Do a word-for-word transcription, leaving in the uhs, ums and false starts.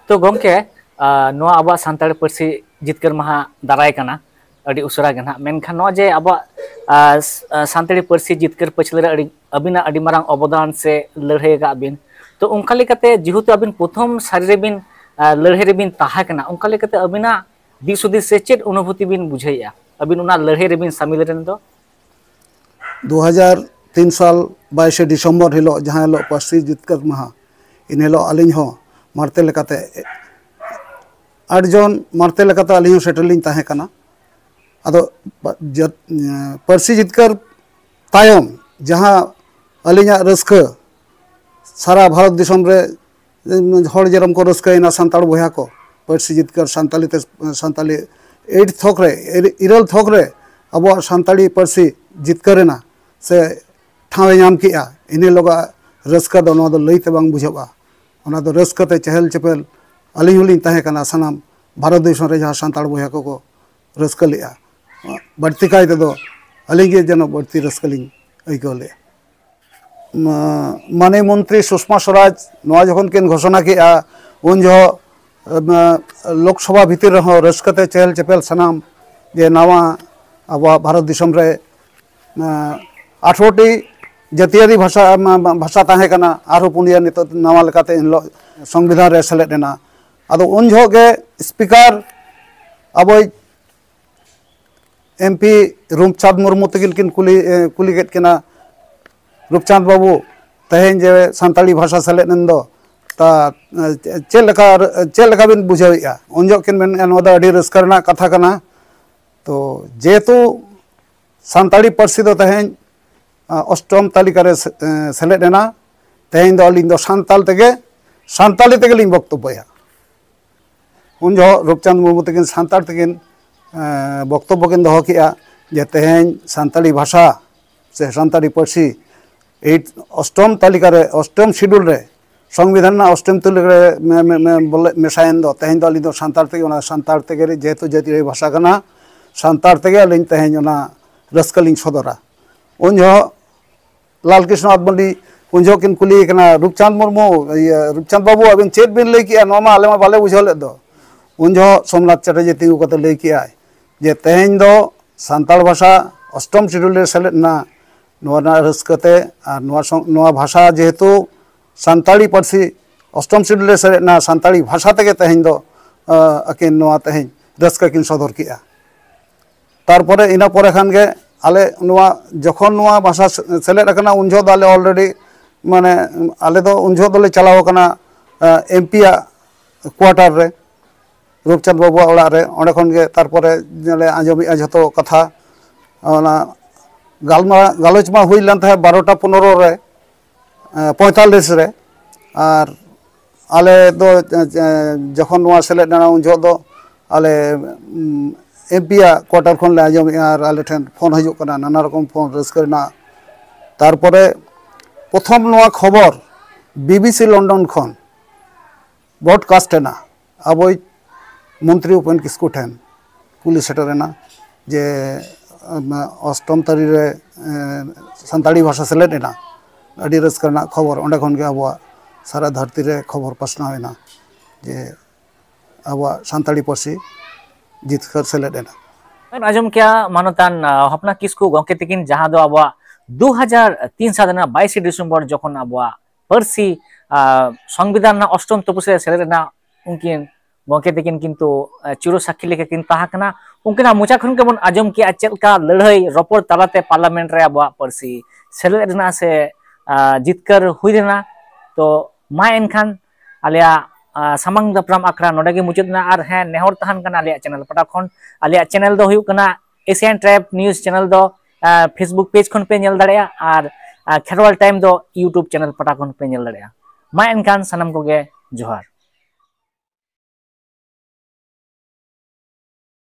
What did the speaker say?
ᱛᱚ ᱜᱚᱢᱠᱮ, ᱟᱨ ᱱᱚᱣᱟ ᱟᱵᱚᱣᱟᱜ ᱥᱟᱱᱛᱟᱲᱤ ᱯᱟᱹᱨᱥᱤ ᱡᱤᱛᱠᱟᱹᱨ ᱢᱟᱦᱟ ᱫᱟᱨᱟᱭ ᱠᱟᱱᱟ ᱟᱹᱰᱤ ᱩᱥᱟᱹᱨᱟ ᱜᱮ ᱱᱟᱦᱟᱜ, ᱢᱮᱱᱠᱷᱟᱱ ᱱᱚᱣᱟ ᱡᱮ ᱟᱵᱚᱣᱟᱜ ᱟᱨ ᱥᱟᱱᱛᱟᱲᱤ ᱯᱟᱹᱨᱥᱤ ᱡᱤᱛᱠᱟᱹᱨ ᱯᱟᱹᱪᱷᱞᱟᱹ ᱨᱮ ᱟᱹᱰᱤ ᱟᱹᱵᱤᱱᱟᱜ ᱟᱹᱰᱤ ᱢᱟᱨᱟᱝ ᱚᱵᱚᱫᱟᱱ ᱥᱮ ᱞᱟᱹᱲᱦᱟᱹᱭ ᱟᱠᱟᱫ ᱵᱤᱱ, ᱛᱚ ᱚᱱᱠᱟ ᱞᱮᱠᱟᱛᱮ ᱡᱮᱦᱮᱛᱩ ᱟᱹᱵᱤᱱ ᱯᱨᱚᱛᱷᱚᱢ ᱥᱟᱹᱨᱤ ᱨᱮᱵᱤᱱ ᱟᱨ ᱞᱟᱹᱲᱦᱟᱹᱭ ᱨᱮᱵᱤᱱ ᱛᱟᱦᱮᱸ ᱠᱟᱱᱟ, ᱚᱱᱠᱟ ᱞᱮᱠᱟᱛᱮ ᱟᱹᱵᱤᱱᱟᱜ ᱫᱤᱥ ᱦᱩᱫᱤᱥ ᱥᱮ ᱪᱮᱫ ᱚᱱᱩᱵᱷᱩᱛᱤ ᱵᱤᱱ ᱵᱩᱡᱷᱟᱹᱣᱮᱫᱼᱟ ᱟᱹᱵᱤᱱ ᱚᱱᱟ ᱞᱟᱹᱲᱦᱟᱹᱭ ᱨᱮᱵᱤᱱ ᱥᱟᱹᱢᱤᱞ ᱨᱮᱱ ᱫᱚ? ᱫᱩ ᱦᱟᱡᱟᱨ ᱛᱤᱱ ᱥᱟᱞ ᱵᱟᱭᱤᱥᱮ ᱰᱤᱥᱮᱢᱵᱚᱨ ᱦᱤᱞᱳᱜ, ᱡᱟᱦᱟᱸ ᱦᱤᱞᱳᱜ ᱯᱟᱹᱨᱥᱤ ᱡᱤᱛᱠᱟᱹᱨ ᱢᱟᱦᱟ, ᱤᱱ ᱦᱤᱞᱳᱜ ᱟᱹᱞᱤᱧ ᱦᱚᱸ ᱢᱟᱲᱛᱮ ᱞᱮᱠᱟᱛᱮ, ᱟᱴ ᱡᱚᱱ ᱢᱟᱲᱛᱮ ᱞᱮᱠᱟᱛᱮ ᱟᱹᱞᱤᱧ ᱦᱚᱸ ᱥᱮᱴᱮᱨ ᱞᱤᱧ ᱛᱟᱦᱮᱸ ᱠᱟᱱᱟ᱾ ᱟᱫᱚ ᱯᱟᱹᱨᱥᱤ ᱡᱤᱛᱠᱟᱹᱨ ᱛᱟᱭᱚᱢ ᱡᱟᱦᱟᱸ ᱟᱹᱞᱤᱧᱟᱜ ᱨᱟᱹᱥᱠᱟᱹ, ᱥᱟᱨᱟ ᱵᱷᱟᱨᱚᱛ ᱫᱤᱥᱚᱢ ᱨᱮ ᱦᱚᱲ ᱡᱮᱨᱚᱠᱚᱢ ᱠᱚ ᱨᱟᱹᱥᱠᱟᱹᱭᱮᱱᱟ, ᱥᱟᱱᱛᱟᱲ ᱵᱚᱭᱦᱟ ᱠᱚ ᱯᱟᱹᱨᱥᱤ ᱡᱤᱛᱠᱟᱹᱨ, ᱥᱟᱱᱛᱟᱞᱤ ᱛᱮ, ᱥᱟᱱᱛᱟᱞᱤ ᱮᱭᱤᱴ ᱛᱷᱚᱠ ᱨᱮ, ᱤᱨᱟᱹᱞ ᱛᱷᱚᱠ ᱨᱮ ᱟᱵᱚᱣᱟᱜ ᱥᱟᱱᱛᱟᱲᱤ ᱯᱟᱹᱨᱥᱤ ᱡᱤᱛᱠᱟᱹᱨ ᱮᱱᱟ ᱥᱮ ᱴᱷᱟᱶ ᱮ ᱧᱟᱢ ᱠᱮᱜᱼᱟ, ᱤᱱᱟᱹ ᱦᱤᱞᱳᱜᱟᱜ ᱨᱟᱹᱥᱠᱟᱹ ᱫᱚ ᱱᱚᱣᱟ ᱫᱚ ᱞᱟᱹᱭ ᱛᱮ ᱵᱟᱝ ᱵᱩᱡᱷᱟᱹᱜᱼᱟ᱾ ᱚᱱᱟ ᱫᱚ ᱨᱟᱹᱥᱠᱟᱹ ᱛᱮ ᱪᱮᱦᱮᱞ ᱪᱮᱯᱮᱞ ᱟᱹᱞᱤᱧ ᱦᱚᱸᱞᱤᱧ ᱛᱟᱦᱮᱸ ᱠᱟᱱᱟ, ᱥᱟᱱᱟᱢ ᱵᱷᱟᱨᱚᱛ ᱫᱤᱥᱚᱢ ᱨᱮ ᱡᱟᱦᱟᱸ ᱥᱟᱱᱛᱟᱲ ᱵᱚᱭᱦᱟ ᱠᱚᱠᱚ ᱨᱟᱹᱥᱠᱟᱹ ᱞᱮᱜᱼᱟ, ᱵᱟᱹᱲᱛᱤ ᱠᱟᱭ ᱛᱮᱫᱚ ᱟᱹᱞᱤᱧ ᱜᱮ ᱡᱮᱱᱚ ᱵᱟᱹᱲᱛᱤ ᱨᱟᱹᱥᱠᱟᱹ ᱞᱤᱧ ᱟᱹᱭᱠᱟᱹᱣ ᱞᱮᱜᱼᱟ᱾ ᱢᱟᱱᱱᱤᱭᱚ ᱢᱚᱱᱛᱨᱤ ᱥᱩᱥᱢᱟ ᱥᱚᱨᱟᱡᱽ ᱱᱚᱣᱟ ᱡᱚᱠᱷᱚᱱ ᱠᱤᱱ ᱜᱷᱳᱥᱚᱱᱟ ᱠᱮᱜᱼᱟ, ᱩᱱ ᱡᱚᱦᱚᱜ ᱞᱳᱠᱥᱚᱵᱷᱟ ᱵᱷᱤᱛᱤᱨ ᱨᱮᱦᱚᱸ ᱨᱟᱹᱥᱠᱟᱹ ᱛᱮ ᱪᱮᱦᱮᱞ ᱪᱮᱯᱮᱞ ᱥᱟᱱᱟᱢ ᱡᱮ ᱱᱟᱣᱟ ᱟᱵᱚᱣᱟᱜ ᱵᱷᱟᱨᱚᱛ ᱫᱤᱥᱚᱢ ᱨᱮ ᱟᱴᱷᱨᱚ ᱴᱤ ᱡᱟᱹᱛᱤᱭᱟᱹᱨᱤ ᱵᱷᱟᱥᱟ, ᱵᱷᱟᱥᱟ ᱛᱟᱦᱮᱸ ᱠᱟᱱᱟ, ᱟᱨᱦᱚᱸ ᱯᱩᱱᱭᱟᱹ ᱱᱤᱛᱚᱜ ᱱᱟᱣᱟ ᱞᱮᱠᱟᱛᱮ ᱮᱱᱦᱤᱞᱳᱜ ᱥᱚᱝᱵᱤᱫᱷᱟᱱ ᱨᱮ ᱥᱮᱞᱮᱫ ᱮᱱᱟ᱾ ᱟᱫᱚ ᱩᱱ ᱡᱚᱦᱚᱜ ᱜᱮ ᱥᱯᱤᱠᱟᱨ ᱟᱵᱚᱭᱤᱡ ᱮᱢ ᱯᱤ ᱨᱩᱯᱪᱟᱸᱫᱽ ᱢᱩᱨᱢᱩ ᱛᱟᱹᱠᱤᱱ ᱠᱤᱱ ᱠᱩᱞᱤ, ᱠᱩᱞᱤ ᱠᱮᱫ ᱠᱤᱱᱟ, "ᱨᱩᱯᱪᱟᱸᱫᱽ ᱵᱟᱹᱵᱩ, ᱛᱮᱦᱮᱧ ᱡᱮ ᱥᱟᱱᱛᱟᱲᱤ ᱵᱷᱟᱥᱟ ᱥᱮᱞᱮᱫ ᱮᱱ ᱫᱚ, ᱛᱟ ᱪᱮᱫ ᱞᱮᱠᱟ, ᱪᱮᱫ ᱞᱮᱠᱟ ᱵᱤᱱ ᱵᱩᱡᱷᱟᱹᱣᱮᱫᱼᱟ?" ᱩᱱ ᱡᱚᱦᱚᱜ ᱠᱤᱱ ᱢᱮᱱᱮᱫᱼᱟ, "ᱱᱚᱣᱟ ᱫᱚ ᱟᱹᱰᱤ ᱨᱟᱹᱥᱠᱟᱹ ᱨᱮᱱᱟᱜ ᱠᱟᱛᱷᱟ ᱠᱟᱱᱟ᱾" ᱛᱚ ᱡᱮᱦᱮᱛᱩ ᱥᱟᱱᱛᱟᱲᱤ ᱯᱟᱹᱨᱥᱤ ᱫᱚ ᱛᱮᱦᱮᱧ ᱚᱥᱴᱚᱢ ᱛᱟᱹᱞᱤᱠᱟ ᱨᱮ ᱥᱮᱞᱮᱫ ᱮᱱᱟ, ᱛᱮᱦᱮᱧ ᱫᱚ ᱟᱹᱞᱤᱧ ᱫᱚ ᱥᱟᱱᱛᱟᱲ ᱛᱮᱜᱮ, ᱥᱟᱱᱛᱟᱲᱤ ᱛᱮᱜᱮ ᱞᱤᱧ ᱵᱚᱠᱛᱚᱵᱵᱚᱭᱟ᱾ ᱩᱱ ᱡᱚᱦᱚᱜ ᱨᱩᱯᱪᱟᱸᱫᱽ ᱢᱩᱨᱢᱩ ᱛᱟᱹᱠᱤᱱ ᱥᱟᱱᱛᱟᱲ ᱛᱮᱠᱤᱱ ᱵᱚᱠᱛᱚᱵᱵᱚ ᱠᱤᱱ ᱫᱚᱦᱚ ᱠᱮᱜᱼᱟ ᱡᱮ ᱛᱮᱦᱮᱧ ᱥᱟᱱᱛᱟᱲᱤ ᱵᱷᱟᱥᱟ ᱥᱮ ᱥᱟᱱᱛᱟᱲᱤ ᱯᱟᱹᱨᱥᱤ ᱮᱭᱤᱴ, ᱚᱥᱴᱚᱢ ᱛᱟᱹᱞᱤᱠᱟ ᱨᱮ, ᱚᱥᱴᱚᱢ ᱥᱤᱰᱩᱞ ᱨᱮ, ᱥᱚᱝᱵᱤᱫᱷᱟᱱ ᱨᱮᱱᱟᱜ ᱚᱥᱴᱚᱢ ᱛᱟᱹᱞᱤᱠᱟ ᱨᱮ ᱵᱚᱞᱮ ᱢᱮᱥᱟᱭᱮᱱ ᱫᱚ, ᱛᱮᱦᱮᱧ ᱫᱚ ᱟᱹᱞᱤᱧ ᱫᱚ ᱥᱟᱱᱛᱟᱲ ᱛᱮᱜᱮ, ᱚᱱᱟ ᱥᱟᱱᱛᱟᱲ ᱛᱮᱜᱮ ᱡᱮᱦᱮᱛᱩ ᱡᱟᱹᱛᱤᱭᱟᱹᱨᱤ ᱵᱷᱟᱥᱟ ᱠᱟᱱᱟ, ᱥᱟᱱᱛᱟᱲ ᱛᱮᱜᱮ ᱟᱹᱞᱤᱧ ᱛᱮᱦᱮᱧ ᱚᱱᱟ ᱨᱟᱹᱥᱠᱟᱹ ᱞᱤᱧ ᱥᱚᱫᱚᱨᱟ᱾ ᱩᱱ ᱡᱚᱦᱚᱜ ᱞᱟᱞ ᱠᱨᱤᱥᱱᱚ ᱟᱫᱵᱟᱱᱤ ᱩᱱ ᱡᱚᱦᱚᱜ ᱠᱤᱱ ᱠᱩᱞᱤᱭᱮ ᱠᱟᱱᱟ, "ᱨᱩᱯᱪᱟᱸᱫᱽ ᱢᱩᱨᱢᱩ, ᱤᱭᱟᱹ, ᱨᱩᱯᱪᱟᱸᱫᱽ ᱵᱟᱹᱵᱩ, ᱟᱵᱤᱱ ᱪᱮᱫ ᱵᱤᱱ ᱞᱟᱹᱭ ᱠᱮᱜᱼᱟ? ᱱᱚᱣᱟ ᱢᱟ ᱟᱞᱮ ᱢᱟ ᱵᱟᱞᱮ ᱵᱩᱡᱷᱟᱹᱣ ᱞᱮᱫ ᱫᱚ?" ᱩᱱ ᱡᱚᱦᱚᱜ ᱥᱳᱢᱱᱟᱛᱷ ᱪᱮᱴᱟᱨᱡᱤ ᱛᱤᱸᱜᱩ ᱠᱟᱛᱮ ᱞᱟᱹᱭ ᱠᱮᱜᱼᱟᱭ ᱡᱮ, "ᱛᱮᱦᱮᱧ ᱫᱚ ᱥᱟᱱᱛᱟᱲ ᱵᱷᱟᱥᱟ ᱚᱥᱴᱚᱢ ᱥᱤᱰᱩᱞ ᱨᱮ ᱥᱮᱞᱮᱫ ᱮᱱᱟ, ᱱᱚᱣᱟ ᱨᱮᱱᱟᱜ ᱨᱟᱹᱥᱠᱟᱹ ᱛᱮ, ᱟᱨ ᱱᱚᱣᱟ ᱥᱚᱝ-, ᱱᱚᱣᱟ ᱵᱷᱟᱥᱟ ᱡᱮᱦᱮᱛᱩ ᱥᱟᱱᱛᱟᱲᱤ ᱯᱟᱹᱨᱥᱤ ᱚᱥᱴᱚᱢ ᱥᱤᱰᱩᱞ ᱨᱮ ᱥᱮᱞᱮᱫ ᱮᱱᱟ, ᱥᱟᱱᱛᱟᱲᱤ ᱵᱷᱟᱥᱟ ᱛᱮᱜᱮ ᱛᱮᱦᱮᱧ ᱫᱚ, ᱟᱹᱠᱤᱱ ᱱᱚᱣᱟ ᱛᱮᱦᱮᱧ ᱨᱟᱹᱥᱠᱟᱹ ᱠᱤᱱ ᱥᱚᱫᱚᱨ ᱠᱮᱜᱼᱟ᱾" ᱛᱟᱨᱯᱚᱨᱮ, ᱤᱱᱟᱹ ᱯᱚᱨᱮ ᱠᱷᱟᱱ ᱜᱮ ᱟᱞᱮ ᱱᱚᱣᱟ, ᱡᱚᱠᱷᱚᱱ ᱱᱚᱣᱟ ᱵᱷᱟᱥᱟ ᱥᱮ-, ᱥᱮᱞᱮᱫ ᱟᱠᱟᱱᱟ, ᱩᱱ ᱡᱚᱦᱚᱜ ᱫᱚ ᱟᱞᱮ already, ᱢᱟᱱᱮ, ᱟᱞᱮ ᱫᱚ ᱩᱱ ᱡᱚᱦᱚᱜ ᱫᱚᱞᱮ ᱪᱟᱞᱟᱣ ᱟᱠᱟᱱᱟ, ᱮᱢ ᱯᱤ ᱭᱟᱜ quarter ᱨᱮ, ᱨᱩᱯᱪᱟᱸᱫᱽ ᱵᱟᱹᱵᱩᱣᱟᱜ ᱚᱲᱟᱜ ᱨᱮ᱾ ᱚᱸᱰᱮ ᱠᱷᱚᱱ ᱜᱮ ᱛᱟᱨᱯᱚᱨᱮ ᱞᱮ ᱟᱸᱡᱚᱢᱮᱜᱼᱟ ᱡᱷᱚᱛᱚ ᱠᱟᱛᱷᱟ᱾ ᱚᱱᱟ ᱜᱟᱞᱢᱟᱨᱟᱣ, ᱜᱟᱞᱚᱪ ᱢᱟ ᱦᱩᱭ ᱞᱮᱱ ᱛᱟᱦᱮᱸᱫ ᱵᱟᱨᱚᱴᱟ ᱯᱚᱱᱨᱚ ᱨᱮ, ᱮ, ᱯᱚᱸᱭᱛᱟᱞᱞᱤᱥ ᱨᱮ᱾ ᱟᱨ ᱟᱞᱮ ᱫᱚ, ᱮ, ᱡᱚᱠᱷᱚᱱ ᱱᱚᱣᱟ ᱥᱮᱞᱮᱫ ᱮᱱᱟ, ᱩᱱ ᱡᱚᱦᱚᱜ ᱫᱚ ᱟᱞᱮ, ᱩᱢ, ᱮᱢ ᱯᱤ ᱭᱟᱜ quarter ᱠᱷᱚᱱ ᱞᱮ ᱟᱸᱡᱚᱢᱮᱜᱼᱟ, ᱟᱨ ᱟᱞᱮ ᱴᱷᱮᱱ ᱯᱷᱳᱱ ᱦᱤᱡᱩᱜ ᱠᱟᱱᱟ, ᱱᱟᱱᱟ ᱨᱚᱠᱚᱢ ᱯᱷᱳᱱ, ᱨᱟᱹᱥᱠᱟᱹ ᱨᱮᱱᱟᱜ᱾ ᱛᱟᱨᱯᱚᱨᱮ ᱯᱨᱚᱛᱷᱚᱢ ᱱᱚᱣᱟ ᱠᱷᱚᱵᱚᱨ ᱵᱤ ᱵᱤ ᱥᱤ ᱞᱚᱱᱰᱚᱱ ᱠᱷᱚᱱ broadcast ᱮᱱᱟ, ᱟᱵᱚᱭᱤᱡ ᱢᱚᱱᱛᱨᱤ ᱩᱯᱮᱱ ᱠᱤᱥᱠᱩ ᱴᱷᱮᱱ ᱠᱩᱞᱤ ᱥᱮᱴᱮᱨ ᱮᱱᱟ ᱡᱮ, ᱚᱥᱴᱚᱢ ᱛᱟᱹᱨᱤ ᱨᱮ, ᱮ, ᱥᱟᱱᱛᱟᱲᱤ ᱵᱷᱟᱥᱟ ᱥᱮᱞᱮᱫ ᱮᱱᱟ᱾ ᱟᱹᱰᱤ ᱨᱟᱹᱥᱠᱟᱹ ᱨᱮᱱᱟᱜ ᱠᱷᱚᱵᱚᱨ, ᱚᱸᱰᱮ ᱠᱷᱚᱱ ᱜᱮ ᱟᱵᱚᱣᱟᱜ ᱥᱟᱨᱟ ᱫᱷᱟᱹᱨᱛᱤ ᱨᱮ ᱠᱷᱚᱵᱚᱨ ᱯᱟᱥᱱᱟᱣ ᱮᱱᱟ ᱡᱮ ᱟᱵᱚᱣᱟᱜ ᱥᱟᱱᱛᱟᱲᱤ ᱯᱟᱹᱨᱥᱤ ᱡᱤᱛᱠᱟᱹᱨ ᱥᱮᱞᱮᱫ ᱮᱱᱟ᱾ ᱟᱸᱡᱚᱢ ᱠᱮᱭᱟ ᱢᱟᱱᱚᱛᱟᱱ, ᱟ, ᱦᱚᱯᱱᱟ ᱠᱤᱥᱠᱩ ᱜᱚᱢᱠᱮ ᱛᱟᱹᱠᱤᱱ, ᱡᱟᱦᱟᱸ ᱫᱚ ᱟᱵᱚᱣᱟᱜ ᱫᱩ ᱦᱟᱡᱟᱨ ᱛᱤᱱ ᱥᱟᱞ ᱨᱮᱱᱟᱜ ᱵᱟᱭᱤᱥᱮ ᱰᱤᱥᱮᱢᱵᱚᱨ ᱡᱚᱠᱷᱚᱱ ᱟᱵᱚᱣᱟᱜ ᱯᱟᱹᱨᱥᱤ, ᱟ, ᱥᱚᱝᱵᱤᱫᱷᱟᱱ ᱨᱮᱱᱟᱜ ᱚᱥᱴᱚᱢ ᱛᱚᱯᱩ ᱥᱮ ᱥᱮᱞᱮᱫ ᱨᱮᱱᱟᱜ ᱩᱱᱠᱤᱱ ᱜᱚᱢᱠᱮ ᱛᱟᱹᱠᱤᱱ ᱠᱤᱱᱛᱩ, ᱟ, ᱪᱤᱨᱚ ᱥᱟᱹᱠᱷᱤ ᱞᱮᱠᱟ ᱠᱤᱱ ᱛᱟᱦᱮᱸ ᱠᱟᱱᱟ᱾ ᱩᱱᱠᱤᱱᱟᱜ ᱢᱚᱪᱟ ᱠᱷᱚᱱ ᱜᱮᱵᱚᱱ ᱟᱸᱡᱚᱢ ᱠᱮᱜᱼᱟ ᱪᱮᱫ ᱞᱮᱠᱟ ᱞᱟᱹᱲᱦᱟᱹᱭ ᱨᱚᱯᱚᱲ ᱛᱟᱞᱟᱛᱮ ᱯᱟᱨᱞᱟᱢᱮᱱᱴ ᱨᱮ ᱟᱵᱚᱣᱟᱜ ᱯᱟᱹᱨᱥᱤ ᱥᱮᱞᱮᱫ ᱨᱮᱱᱟᱜ ᱥᱮ, ᱟ, ᱡᱤᱛᱠᱟᱹᱨ ᱦᱩᱭ ᱞᱮᱱᱟ᱾ ᱛᱚ ᱢᱟ ᱮᱱᱠᱷᱟᱱ ᱟᱞᱮᱭᱟᱜ, ᱟ, ᱥᱟᱢᱟᱝ ᱫᱟᱯᱨᱟᱢ ᱟᱠᱷᱲᱟ ᱱᱚᱰᱮ ᱜᱮ ᱢᱩᱪᱟᱹᱫ ᱮᱱᱟ᱾ ᱟᱨ ᱦᱮᱸ, ᱱᱮᱦᱚᱨ ᱛᱟᱦᱮᱱ ᱠᱟᱱᱟ ᱟᱞᱮᱭᱟᱜ ᱪᱮᱱᱮᱞ ᱯᱟᱦᱴᱟ ᱠᱷᱚᱱ, ᱟᱞᱮᱭᱟᱜ ᱪᱮᱱᱮᱞ ᱫᱚ ᱦᱩᱭᱩᱜ ᱠᱟᱱᱟ Asian Tribe News ᱪᱮᱱᱮᱞ ᱫᱚ, ᱟ, Facebook ᱯᱮᱡᱽ ᱠᱷᱚᱱ ᱯᱮ ᱧᱮᱞ ᱫᱟᱲᱮᱭᱟᱜᱼᱟ ᱟᱨ, ᱟ, ᱠᱷᱮᱨᱣᱟᱞ ᱴᱟᱭᱤᱢ ᱫᱚ YouTube ᱪᱮᱱᱮᱞ ᱯᱟᱦᱴᱟ ᱠᱷᱚᱱ ᱯᱮ ᱧᱮᱞ ᱫᱟᱲᱮᱭᱟᱜᱼᱟ᱾ ᱢᱟ ᱮᱱᱠᱷᱟᱱ ᱥᱟᱱᱟᱢ ᱠᱚᱜᱮ ᱡᱚᱦᱟᱨ᱾